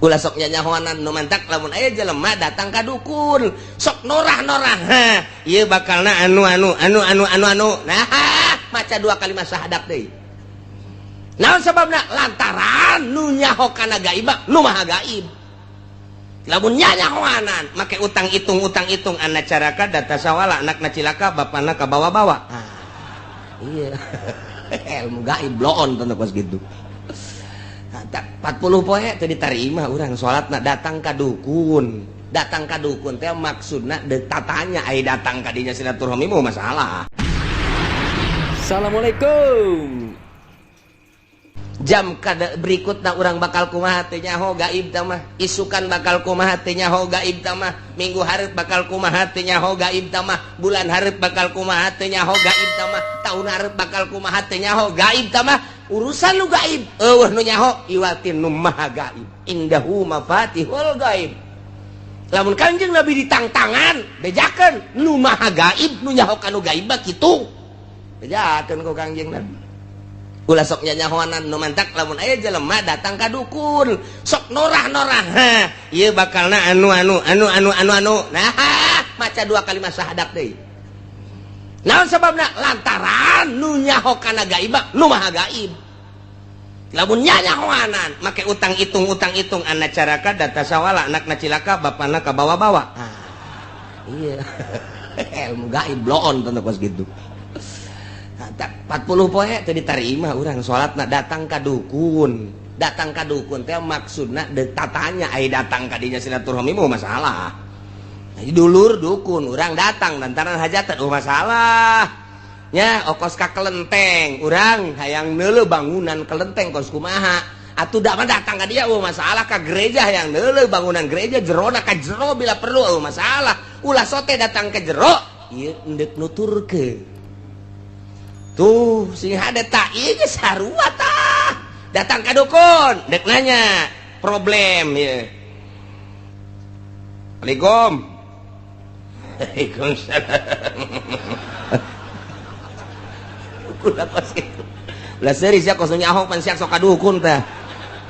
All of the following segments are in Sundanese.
Ulah sok nyanyahoanan nu mantak lamun aya jelema datang ka dukun sok norah-norah, ha ieu bakalna anu anu anu anu anu anu, nah maca dua kalimat syahadat deui. Naon sababna? Lantaran nu nyaho kana gaib nu maha gaib. Lamun nyanyahoanan make utang hitung utang hitung anak caraka data sawala anakna cilaka bapana kabawa-bawa. Ah, iya ilmu gaib bloon tentu kos gitu. 40 poe teu ditarima urang salatna datang ka dukun. Datang ka dukun teh maksudna deuk tatanya ai datang ka dinya silaturahmi mah masalah. Assalamualaikum. Jam kada berikutna urang bakal kumaha teh nyaho gaib tah mah, isukan bakal kumaha teh nyaho gaib tah mah, minggu hareup bakal kumaha teh nyaho gaib tah mah, bulan hareup bakal kumaha teh nyaho gaib tah mah, tahun hareup bakal kumaha teh nyaho gaib tah mah. Urusan nu gaib eueuh nu nyaho iwatin nu maha gaib. Indahu mafatihul gaib. Lamun Kanjeng Nabi ditangtangan bejakeun nu maha gaib nu nyaho kanu gaib mah kitu. Bejakeun ku Kangjeng Nabi. Ulah sok nyanyahoanan nu mantak lamun aya jelema datang ka dukun sok norah-norah, ha ieu bakalna anu anu anu anu anu anu, nah maca dua kalimat syahadat deui. Naon sababna? Lantaran nu nyaho kana gaib nu maha gaib. Lamun nyanyahoanan make utang hitung utang hitung anak caraka data sawala anakna cilaka bapana kabawa-bawa. Ah, iya ilmu gaib bloon tentu kos gitu. 40 poe teu ditarima urang salatna datang ka dukun. Datang ka dukun teh maksudna deuk tatanya ai datang ka dinya silaturahmi mah masalah. Jadi dulur dukun urang datang lantaran hajatan oh masalah. Nya okos ka kelenteng urang hayang neuleuh bangunan kelenteng kos kumaha. Atuh da mah datang ka dia oh masalah, ka gereja hayang neuleuh bangunan gereja jerona ka jero bila perlu oh masalah. Ulah sote datang ke jero ieu endek nuturkeun. Tuh sing hade tak ieu geus sarua tah. Datang ka dukun dek nanya problem ieu. Assalamualaikum. Waalaikumsalam. Ulah kos kitu. Ulah seuri sia kos nyaho pan sia sok ka dukun tah.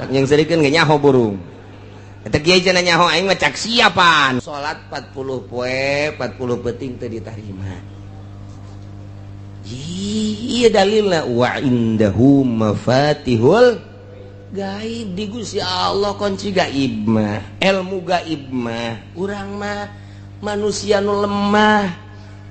Tak yang serikeun ge nyaho burung. Eta kiai cenah nyaho aing mah cak siapan. Salat 40 poe, 40 peuting teu ditarima. Iya dalilna wa indahu mafatihul gaib di Gusti Allah kunci gaib mah, ilmu gaib mah. Urang mah manusia nu lemah,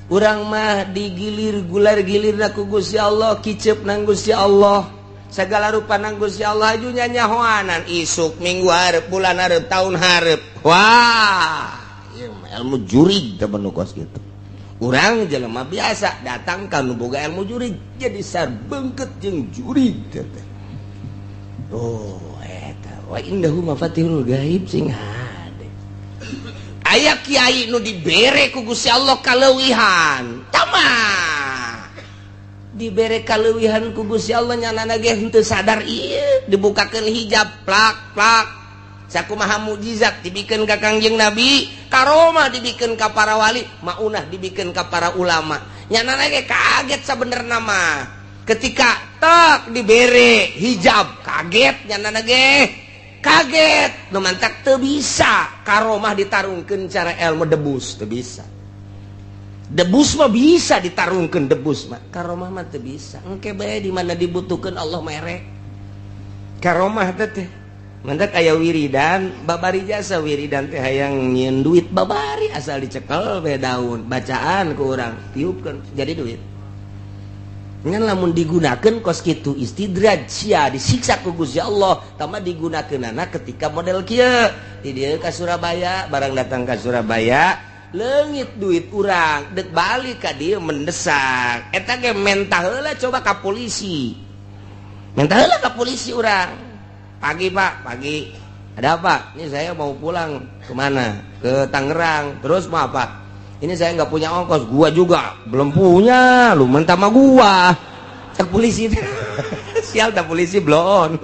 urang mah digilir gular gilirna ku Gusti Allah, kicep nang Gusti Allah, segala rupa nang Gusti Allah aju nyanyahoanan isuk minggu hareup bulan hareup tahun hareup. Wah, ieu mah ilmu jurig teh nu kos kitu. Urang jelema biasa datang ka nu boga ilmu jurig jadi sarbengket jeung jurig teh. Oh eta wa indahu mafatihul gaib sing hade. Aya kiai nu dibere ku Gusti Allah kaleuwihan. Tama. Dibere kaleuwihan ku Gusti Allah nyanana ge henteu sadar ieu dibukakeun hijab plak plak. Sakumaha mukjizat dibikeun ka Kangjeng Nabi, karomah dibikeun ka para wali, maunah dibikeun ka para ulama. Nyanana ge kaget sabenerna mah. Ketika tek dibere hijab kaget nyanana ge. Kaget nu mantak teu bisa karomah ditarungkeun cara ilmu debus teu bisa. Debus mah bisa ditarungkeun debus mah, karomah mah teu bisa. Engke bae di mana dibutuhkeun Allah mere. Karomah teh mantak aya wiridan babari jasa wiridan teh hayang nyieun duit babari asal dicekel we daun bacaan ku urang tiupkeun jadi duit. Ngan lamun digunakeun kos kitu istidraj sia disiksa ku Gusti Allah tama digunakeunana ketika model kieu di dieu ka Surabaya barang datang ka Surabaya leungit duit urang dek balik ka dieu mendesak eta ge mentah heula coba ka polisi mentah heula ka polisi urang. Pagi Pak, pagi. Ada apa? Ini saya mau pulang kemana? Ke Tangerang. Terus mau apa? Ini saya nggak punya ongkos. Gua juga belum punya. Lu mentah sama gua. Cek polisi. Sial dah polisi bloon.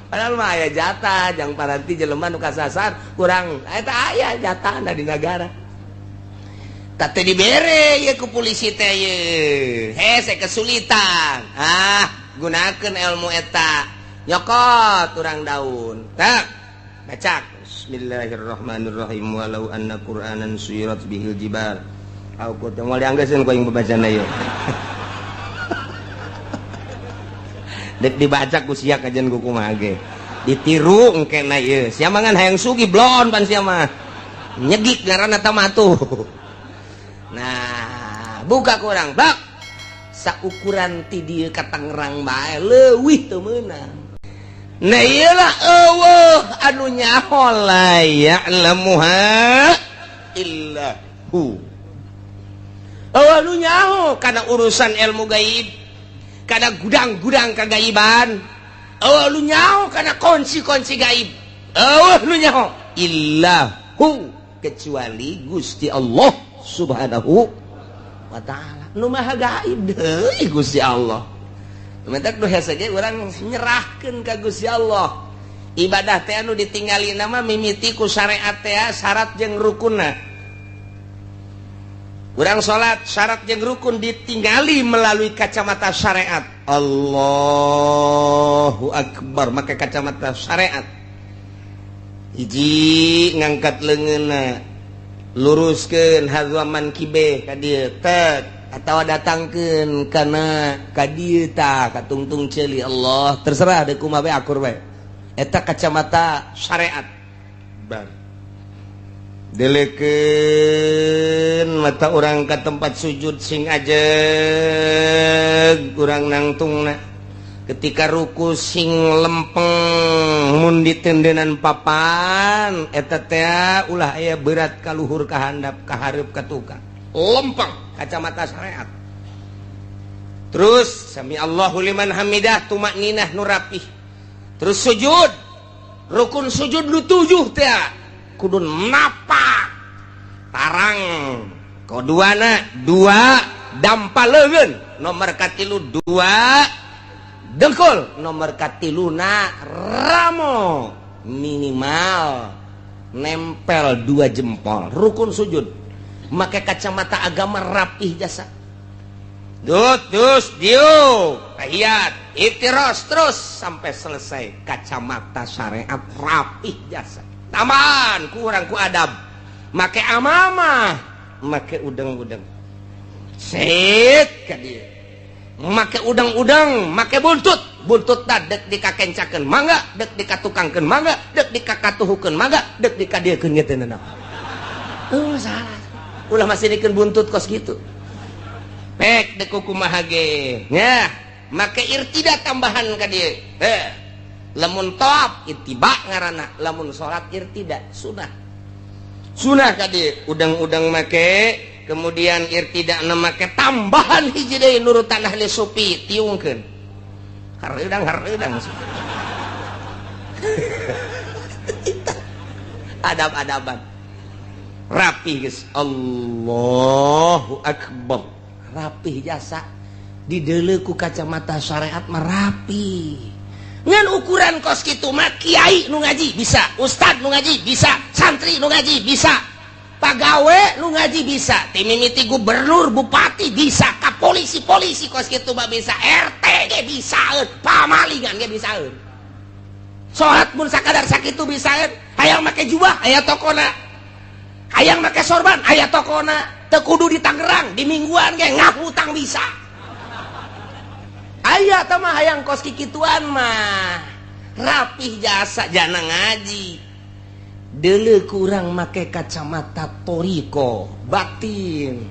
Padahal mah aya jatah, jang paranti jelema nu kasasar kurang. Eta aya jatah di negara. Teu dibere ye ku polisi teh ye. Hese kesulitan. Ah, gunakeun ilmu eta. Nyokot urang daun. Tak. Baca Bismillahirrahmanirrahim walau anna Qur'anan suyirat bihil jibal. Aku teh moal dianggeuskeun ku aing babacana ieu. Dek dibaca ku sia kajian ku kumaha ge. Ditiru engkena ieu. Sia mah ngan hayang sugih blon pan sia mah. Nyegik ngaranna tamatuh. Nah, buka ku urang bak. Saukuran ti dieu ka Tangerang bae leuwih teu meunang. Nah iyalah eueuh anu nyaho la ya'lamuha illa hu. Eueuh nu nyaho kana urusan ilmu gaib, kana gudang-gudang kagaiban. Eueuh nu nyaho kana kunci-kunci gaib. Eueuh nu nyaho illa hu, kecuali Gusti Allah Subhanahu wa ta'ala. Nu maha gaib deui Gusti Allah. Mentak nu hese ge urang nyerahkeun ka Gusti Allah. Ibadah teh anu ditingali nama mimiti ku syariat teh syarat jeung rukunna. Urang salat syarat jeung rukun ditingali melalui kacamata syariat. Allahu akbar make kacamata syariat. Hiji ngangkat leungeunna, luruskeun hazaman kibe ka dieu tek atau datangkeun kana ka dieu tah ka tungtung ceuli Allah terserah deui kumaha bae akur bae. Eta kacamata syariat. Bar delekeun mata urang ka tempat sujud sing ajeg urang nangtungna. Ketika ruku sing lempeng mun ditendenan papan eta teh ulah aya berat ka luhur ka handap ka hareup ka tukang. Lempeng kacamata syariat. Terus sami Allahu liman hamidah tumakninah nu rapih. Terus sujud rukun sujud nu 7 teh kudu napak tarang koduana 2 dampa leungeun nomor katilu 2 dengkul nomor katiluna ramo minimal nempel 2 jempol rukun sujud. Make kacamata agama rapih jasa. Dut dus diu tahiyat itiros terus sampai selesai kacamata syariat rapih jasa. Tambahan kurang ku adab make amamah make udang-udang set ka dieu make udang-udang make buntut buntut ta dek dikakencakeun mangga dek dikatukangkeun mangga dek dikakatuhukeun mangga dek dikadiekeun ge teu nanaon. Salah ulah masih dikeun buntut kos gitu pek dek kumaha ge nya make irtida tambahan ka dieu. Lamun tawaf ittiba ngaranna, lamun salat irtida sunah. Sunah ka dieu udang-udang make, kemudian irtida na make tambahan hiji deui nurutan ahli sufi tiungkeun. Hareudang-hareudang. Adab-adaban. Rapih geus Allahu akbar. Rapih jasa dideuleu ku kacamata syariat mah rapi. Ngan ukuran kos kitu mah kiai nu ngaji bisa, ustad nu ngaji bisa, santri nu ngaji bisa, pagawe nu ngaji bisa, timimiti gubernur, bupati bisa, ka polisi-polisi kos kitu mah bisa, RT ge bisaeun, pamalingan ge bisaeun. Salat mun sakadar sakitu bisaeun, hayang make jubah aya tokona. Hayang make sorban aya tokona, teu kudu di Tangerang, di mingguan ge ngahutang bisa. Aya tah mah hayang kos kikituan mah rapih jasa jana ngaji. Deuleu kurang make kacamata toriko batin.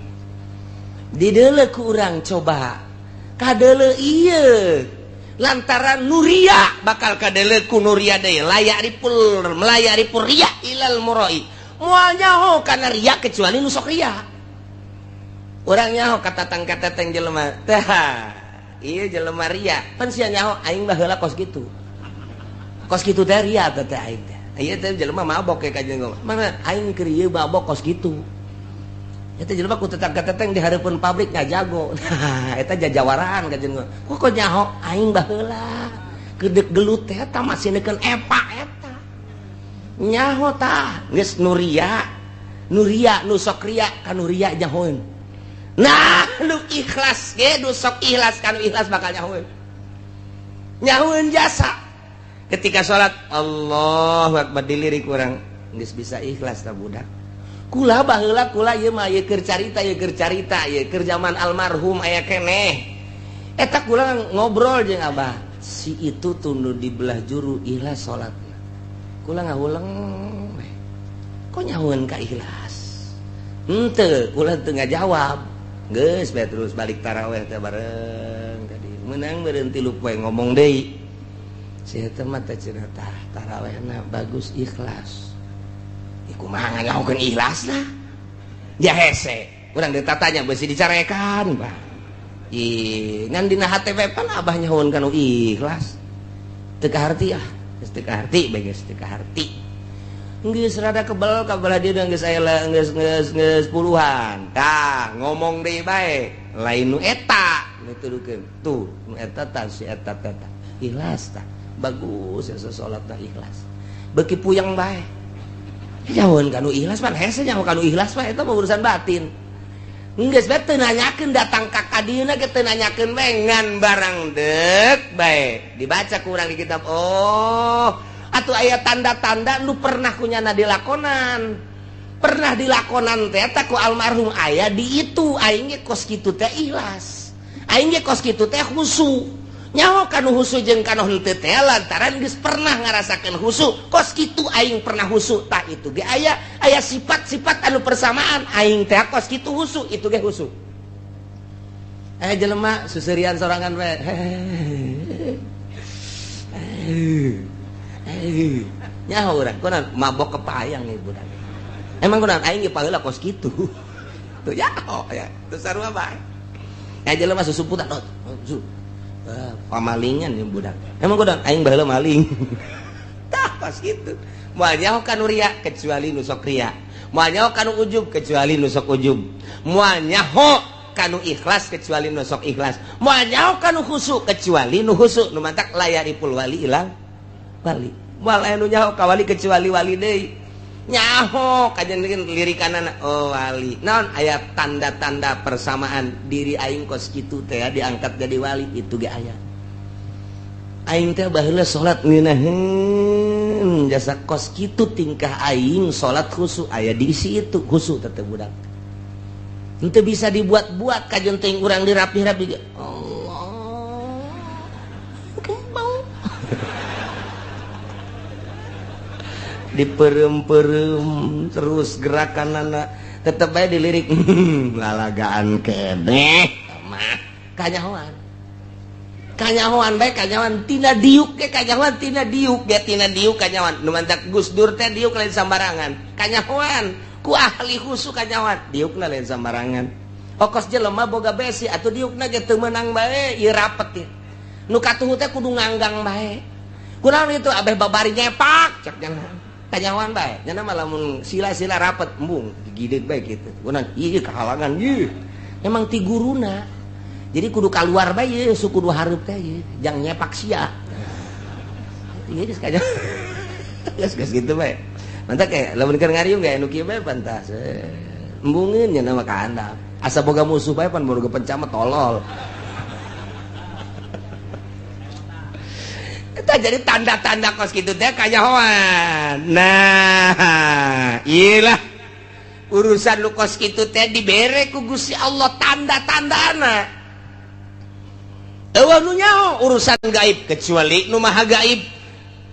Dideuleu kurang coba kadeuleu ieu lantaran nuria bakal kadeuleu ku nuria deui layak ripul melayak ripul ria ilal muroi. Moal nyaho kana ria kecuali nu sok ria. Urang nyaho katatang-katatang jelema teh. Iya jelema ria pan sia nyaho aing baheula kos kitu. Kos kitu teh ria teh aing teh. Ieu teh jelema mabok ke kajian ngomong. Mana aing keur ieu mabok kos kitu. Eta jelema ku tetang-teteng di hareupeun pabrik ngajago. Nah, eta jajawaraan kajian ngomong. Kok nyaho aing baheula gedeg gelut teh eta masih neukeun epa eta. Nyaho tah geus nu ria. Nu ria nu sok ria ka nu ria nyahoeun. Nah, nu ikhlas ge nu sok ikhlas ka nu ikhlas bakal nyahoeun. Nyahoeun jasa. Ketika salat Allahu akbar dilirik urang geus bisa ikhlas ta budak. Kula baheula kula ieu mah ieu keur carita ieu keur carita ieu keur zaman almarhum aya keneh. Eta kula ngobrol jeung abah. Si itu tunduh di belah juru ikhlas salatna. Kula ngahuleng we. Kok nyahueun ka ikhlas? Henteu, kula teu ngajawab. Geus bae terus balik taraweh teh bareng tadi. Meunang beureun 3 poe ngomong deui. Si eta mah teh cenah tah tarawehna bagus ikhlas. Ih kumaha nganyahokeun ikhlasna? Ja hese. Urang ditatanya beusi dicarekan, Bah. Ih, ngan dina hate we pan abah nyahoeun kana ikhlas. Teu kaharti ah, geus teu kaharti bae geus teu kaharti. Geus rada kebel ka belah dieu geus aya geus geus geus puluhan. Tah, ngomong deui bae, lain nu eta nu tudukeun. Tuh, nu eta tah si eta teh tah. Ikhlas tah. Bagus ya salat tah ikhlas. Beuki puyeng bae. Nyahoeun ka nu ikhlas pan hese nyaho ka nu ikhlas mah eta mah urusan batin. Geus bae teu nanyakeun datang ka kadieuna ge teu nanyakeun bae ngan barang deuk bae. Dibaca ku urang di kitab. Oh, atuh aya tanda-tanda nu pernah kunyana dilakonan. Pernah dilakonan teh eta ku almarhum aya di itu aing ge kos kitu teh ikhlas. Aing ge kos kitu teh khusu. Nyaho kanu khusu jeung kanu henteu teh lantaran geus pernah ngarasakeun khusu. Kos kitu aing pernah khusu tah itu ge aya aya sifat-sifat anu persamaan aing teh kos kitu khusu itu ge khusu. Jelema susurian sorangan we. Nyaho urang kunaon mabok kepayang ieu budak. Emang kunaon aing ge paheula kos kitu. Tuh nyaho ya, teu sarua bae. Jelema susumputan oh, pamalingan yang budak. Emang kunaon aing baheula maling. Tah pas kitu. Moal nyaho kanu ria kecuali nu sok ria. Moal nyaho kanu ujub kecuali nu sok ujub. Moal nyaho kanu ikhlas kecuali nu sok ikhlas. Moal nyaho kanu khusu kecuali nu khusu. Nu mantak layaripul wali ilang wali. Moal aya nu nyaho ka wali kecuali wali deui. Nyaho kajen lirikanana oh wali. Naon aya tanda-tanda persamaan diri aing kos kitu teh diangkat jadi wali itu ge aya. Aing teh baheula salat ngeunaheun jasa kos kitu tingkah aing salat khusu aya diisi itu khusu teh budak. Henteu bisa dibuat-buat kajen teh urang dirapih-rapi ge. Allah. Kembang. Diperem-perem terus gerakan anak tetep aja dilirik lalagaan keneh mah kanyahoan kanyahoan bae kanyahoan tina diuk ge kanyahoan tina diuk ge tina diuk kanyahoan nu mantak Gus Dur teh diuk lain sambarangan kanyahoan ku ahli khusu kanyahoan diukna lain sambarangan okos jelema boga besi atuh diukna ge teu meunang bae ieu rapet ieu nu katuhu teh kudu nganggang bae kunaon itu abeh babari nyepak cek jangan kanyahoan bae nya mah lamun sila-sila rapet embung digideut bae kitu kunaon ieu kahalangan ieu emang ti guruna jadi kudu kaluar bae ieu suku kudu hareup teh ieu jang nyepak sia ieu geus kanyahoan geus geus kitu bae mantap kayak lamun keur ngariung ge anu kieu bae pantas embungeun nya mah ka handap asa boga musuh bae pan boga pencama tolol. Eta jadi tanda-tanda kos kitu teh kanyahoan. Nah, iyalah urusan lu kos kitu teh dibere ku Gusti Allah tanda-tandana. Eueuh nu nyaho urusan gaib kecuali nu maha gaib.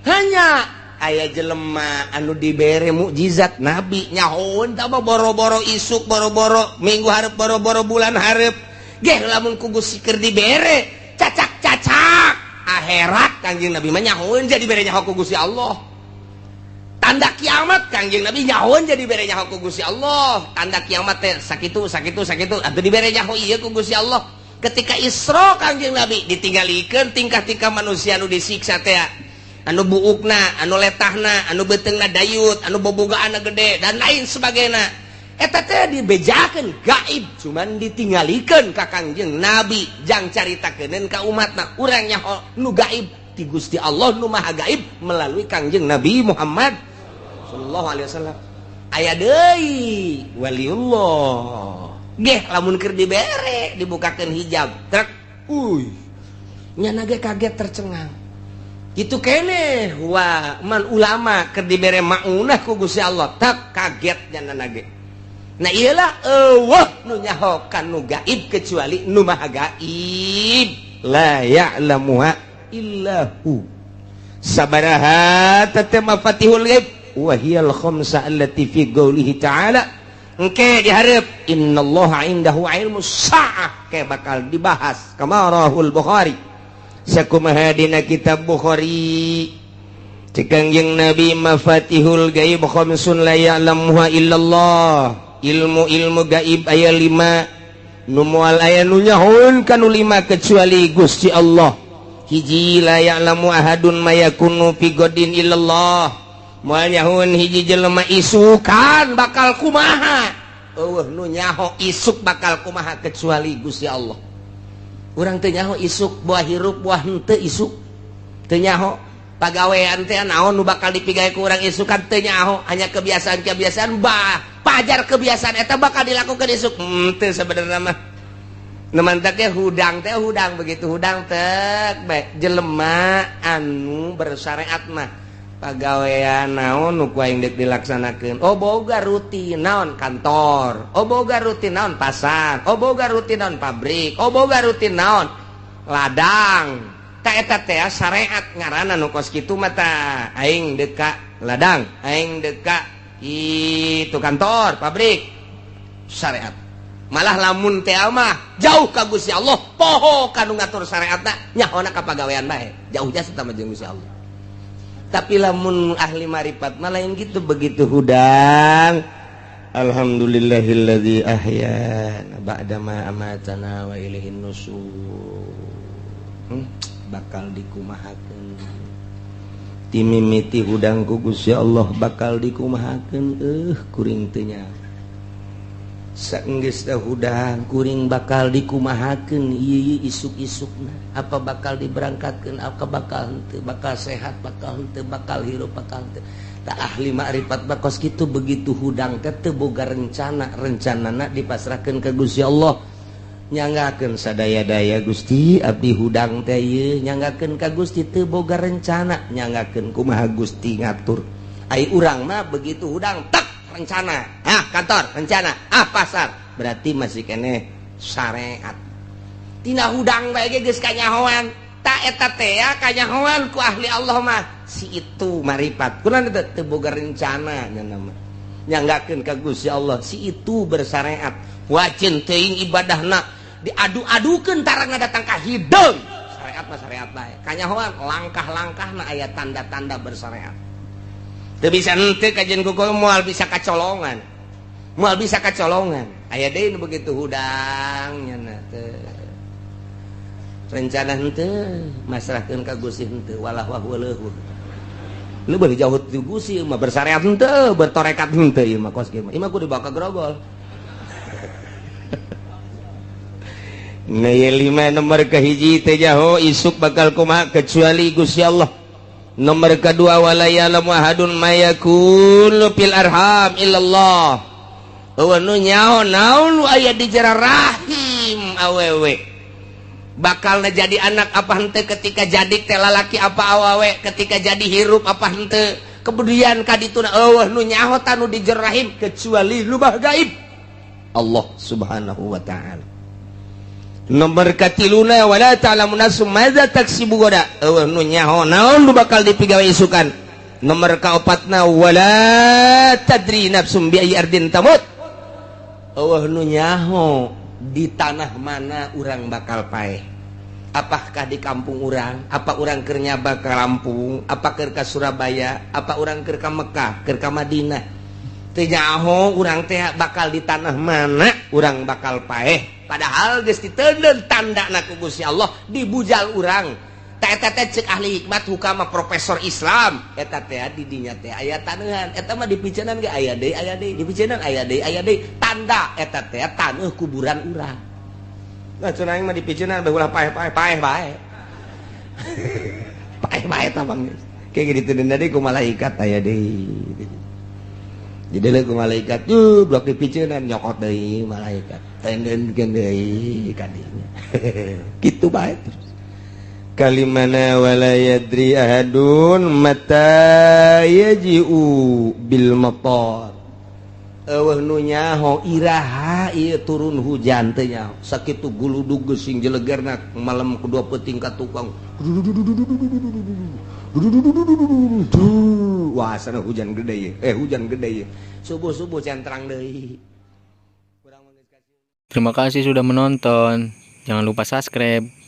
Hanya aya jelema anu dibere mukjizat nabi nyahoeun tah boro-boro isuk, boro-boro minggu hareup, boro-boro bulan hareup. Geh lamun ku Gusti keur dibere cacak-cacak akhirat Kangjeng Nabi mah nyahoeun jadi bere nyaho ku Gusti Allah. Tanda kiamat Kangjeng Nabi nyahoeun jadi bere nyaho ku Gusti Allah. Tanda kiamat teh sakitu sakitu sakitu atuh dibere nyaho ieu ku Gusti Allah. Ketika Isra Kangjeng Nabi ditinggalikeun tingkah-tingkah manusia anu disiksa teh anu buukna, anu letahna, anu beuteungna dayut, anu bobogaanna gede dan lain sebagainya. Eta teh dibejakeun gaib cuman ditinggalikeun ka Kangjeng Nabi jang caritakeun ka umatna urang nyaho nu gaib ti Gusti Allah nu maha gaib melalui Kangjeng Nabi Muhammad sallallahu alaihi wasallam. Aya deui waliullah geh lamun keur dibere dibukakeun hijab trek uy nyana ge kaget tercengang. Kitu keneh wa man ulama keur dibere maunah ku Gusti Allah tak kaget nya ge. Nah iyalah eueuh nu nyaho kanu gaib kecuali nu maha gaib. La ya'lamuha illa hu. Sabaraha teh mafatihul ghaib wa hiyal khamsa allati fi qoulihi ta'ala. Engke dihareup innallaha indahu ilmus saah ke bakal dibahas kama rahul Bukhari. Sakumaha dina kitab Bukhari cek Kangjeng Nabi mafatihul gaib khamsun la ya'lamuha illallah. Ilmu-ilmu gaib aya 5 nu moal aya nu nyahoeun kanu 5 kecuali Gusti Allah. Hiji la ya'lamu ahadun ma yakunu fi godin illallah. Moal nyahoeun hiji jelema isukan bakal kumaha. Eueuh nu nyaho isuk bakal kumaha kecuali Gusti Allah. Urang teu nyaho isuk buah hirup buah henteu isuk. Teu nyaho pagawean teh naon nu bakal dipigawe ku urang isukan teu nyaho, hanya kebiasaan-kebiasaan bah pajar kebiasaan eta bakal dilakukan isuk. Teu sebenarnya mah. Nu mantak ge hudang teh hudang begitu hudang teh bae jelema anu bersyariat mah pagawean naon nu ku aing deuk dilaksanakeun. Oh boga rutin naon kantor, oh boga rutin naon pasar, oh boga rutin naon pabrik, oh boga rutin naon ladang. Ta eta teh syariat ngaranna nu kos kitu mah tah aing deuk ka ladang, aing deuk ka itu kantor, pabrik, syariat. Malah lamun teh mah jauh ka Gusti Allah, poho kanu ngatur syariatna nyahona ka pagawean bae, jauh jasa tah jeung Gusti Allah. Tapi lamun ahli marifat mah lain gitu, begitu hudang alhamdulillahilladzi ahyana ba'da ma amatana wa ilaihin nusur. Bakal dikumahakeun timimiti hudang ku Gusti Allah bakal dikumahakeun kuring teu nyaho. Saenggeus teh hudang kuring bakal dikumahakeun ieu isuk-isukna, apa bakal diberangkatkeun, apa bakal henteu, bakal sehat, bakal henteu, bakal hirup, bakal henteu. Tah ahli makrifat mah kos kitu begitu hudang teh teu boga rencana, rencanana dipasrahkeun ka Gusti Allah. Nyanggakeun sadaya-daya Gusti abdi hudang teh ieu, nyanggakeun ka Gusti teu boga rencana, nyanggakeun kumaha Gusti ngatur. Ai urang mah begitu hudang tak rencana, ah kantor rencana, ah pasar, berarti masih keneh syariat. Tina hudang bae ge geus kanyahoan, ta eta teh ya kanyahoan ku ahli Allah mah si itu marifat. Kunaon teu boga rencana nya mah. Nyanggakeun ka Gusti Allah si itu bersyariat. Wajin teuing ibadahna diadu-adukeun tarangna datang ka hideung. Syariat mah syariat bae. Kanyahoan langkah-langkahna aya tanda-tanda bersyariat. Teu bisa henteu kajian kuku moal bisa kacolongan. Moal bisa kacolongan. Aya deui nu begitu hudang nya teh. Rencana henteu masrahkeun ka Gusti henteu walah wah leuhur. Lu beuh jauh ti Gusti mah bersyariat henteu, bertorekat henteu ieu mah kos kieu mah. Ieu mah kudu dibawa ka grogol. Nah, ieu 5 nomor kahiji teh jaho isuk bakal kumaha kecuali Gusti Allah. Nomor kedua wala ya'lamu ahadun ma yakunu fil arham illallah. Eueuh nu nyaho naon nu aya di jero rahim awewe. Bakal jadi anak apa henteu ketika jadi teh lalaki apa awewe, ketika jadi hirup apa henteu. Kemudian ka dituna eueuh nu nyaho tanu di jero rahim kecuali lubah gaib. Allah Subhanahu wa ta'ala. Nomor katiluna wala ta'lamu nafsum madza taksibu gada. Eueuh nu nyaho naon nu bakal dipigawe isukan. Nomor kaopatna wala tadri nafsum bi ayyi ardin tamut. Eueuh nu nyaho di tanah mana urang bakal paeh. Apakah di kampung urang, apa urang keur nyaba ka Lampung, apa keur ka Surabaya, apa urang keur ka Mekah, keur ka Madinah. Teu nyaho urang teh bakal di tanah mana urang bakal paeh. Padahal geus diteundeun tandana ku Gusti Allah dibujal urang. Ta eta teh ceuk ahli hikmat hukama profesor Islam, eta teh di dinya teh aya taneuhan, eta mah dipiceunan ge aya deui, dipiceunan aya deui, tanda eta teh taneuh kuburan urang. Nah cenah aing mah dipiceunan bae ulah paeh-paeh, paeh bae. Paeh bae tah bang. Kayak gitu diteundeun deui ku malaikat aya deui. Jadi leuh ku malaikat tuh blok dipiceunan nyokot deui malaikat. Tendeunkeun deui ka dinya. Kitu bae terus. Kalimana wala yadri ahadun mata yaji'u bil matar. Eueuh nu nyaho iraha ieu turun hujan teh nyaho. Sakitu guludug geus sing jelegerna malam kedua peuting ka tukang. Wah, sana hujan gede ye. Eh, hujan gede ye. Subuh-subuh can terang deui. Terima kasih sudah menonton. Jangan lupa subscribe.